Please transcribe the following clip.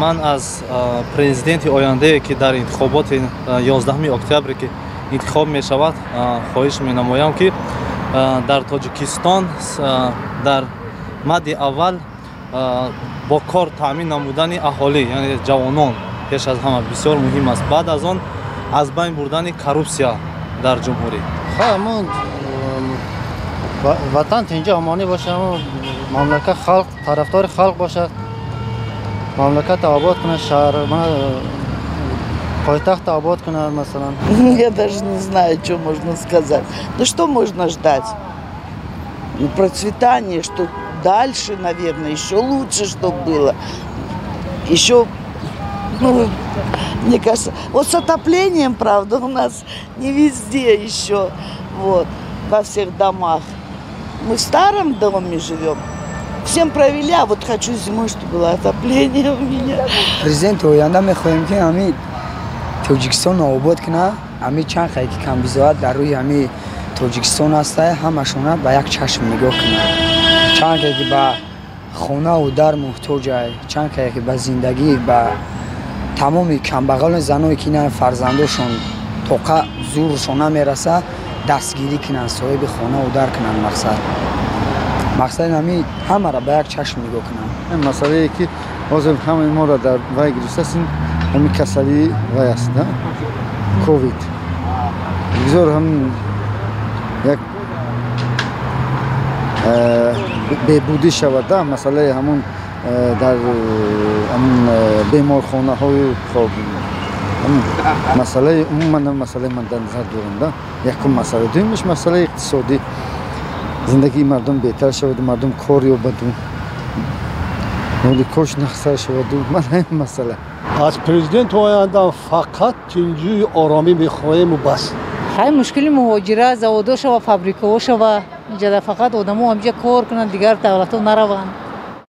Ман аз президенти ояндае, ки дар интихоботи 11 октябре ки интихоб мешавад, хоҳиш менамоям, ки дар Тоҷикистон дар мадди аввал бо кор таъмин намудани аҳолӣ, яъне ҷавонон, пеш аз ҳама бисёр муҳим аст. Баъд аз он аз байн бурдани коррупсия дар ҷумҳурӣ. Ватан тинҷа, омонӣ бошад, мамлакат халқ тарафдори халқ бошад, мамлакат обод кунад, шаҳр, пойтахт обод кунад, масалан. Я даже не знаю, что можно сказать. Ну что можно ждать? Ну, процветание, что дальше, наверное, еще лучше, чтобы было. Еще, ну, мне кажется, вот с отоплением, правда, у нас не везде еще, вот, во всех домах. Мы в старом доме живем. Всем провели, а вот хочу зимой, чтобы было отопление у меня. Президенти оянда мехоҳем, ки ҳами Тоҷикистонро обод кунад, ҳами чанд хае ки камбизоат дар рӯи ҳами Тоҷикистон ҳаста, ҳамашона ба як чашм нигоҳ кунад. Чанд кае ки ба хонаву дар муҳтоҷай, чанд кае ки ба зиндагӣ, ба тамоми камбағалони заное ки ина фарзандошон тоқа зуршон намераса, дастгирӣ кунанд, соҳиби хонаву дар кунанд. Мақсади ҳами ҳамаро ба як чашм нигоҳ кунанд. Масъалае, ки ҳозир ҳамаи моро дар вай гирифтааст, ин ҳамин касалии вай аст, ковид. Бигзор ҳам як беҳбудӣ шавад да масъалаи ҳамун дар ҳамун беморхонаҳою. Хоб, масъалаи умуман, масъалаи ман дар назар дорам да якум масъала. Дуюмаш масъалаи иқтисодӣ, зиндагии мардум беҳтар шаваду мардум кор ёбаду моли кош нақсар шаваду. Ман ҳамин масъала. Аз президенти оянда фақат тинҷию оромӣ мехоҳему бас. Хай, мушкили муҳоҷира, заводо шава, фабрикаҳо шава, инҷада фақат одамо ҳамҷа кор кунанд, дигар давлатҳо нараванд.